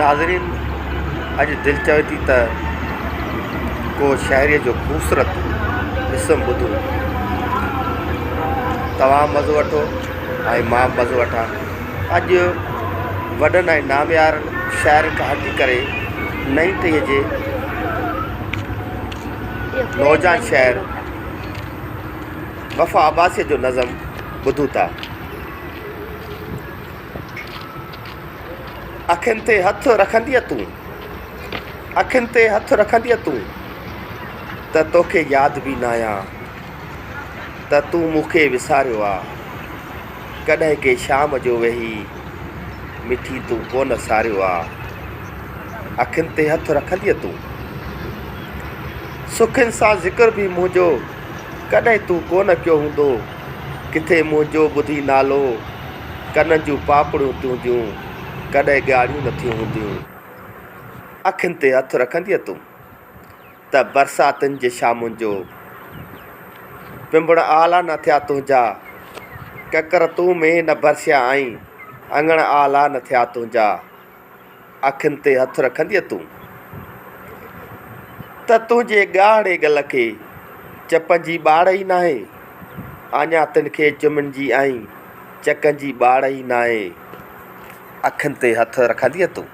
ناظرين اڄ دل چوي ٿي ته ڪو شاعريء جو خوبصورت اسم ٻڌون. توهان مزو وٺو ۽ مان به مزو وٺان. اڄ وڏن ۽ ناميارن شاعرن کان هٽي ڪري نئين ٽهيء جي نوجوان شاعر وفا عباسيء جو نظم ٻڌون ٿا. اکين تي هٿ رکندينء تون، اکين تي هٿ رکندينء تون، ته توکي ياد به ناهيان، ته تون مون کي وساريو آ. ڪڏهن ڪي شام جو ويهي مٺي تون ڪونه ساريو آ. اکين تي هٿ رکندينء تون. سکن سان ذڪر به منهنجو ڪڏهن تون ڪونه ڪيو هوندو. ڪٿي منهنجو ٻڌي نالو ڪنن جون پاپڙيون تنهنجون ڪڏهن ڳاڙهيون نه ٿيون هونديون. اکين تي هٿ رکندينء تون ته برساتن جي شامن جو پنبڻ آلا نه ٿيا تنهنجا. ڪڪر تون ۾ نه برسيا ۽ اڱڻ آلا نه ٿيا تنهنجا. اکين تي هٿ رکندينء تون ته تنهنجي ڳاڙهي ڳل کي چپن جي ٻاڙ ئي ناهي. آڃا تن کي چمن جي ۽ چڪن جي ٻاڙ ئي ناهي. اکين تي هٿ رکندينء تون.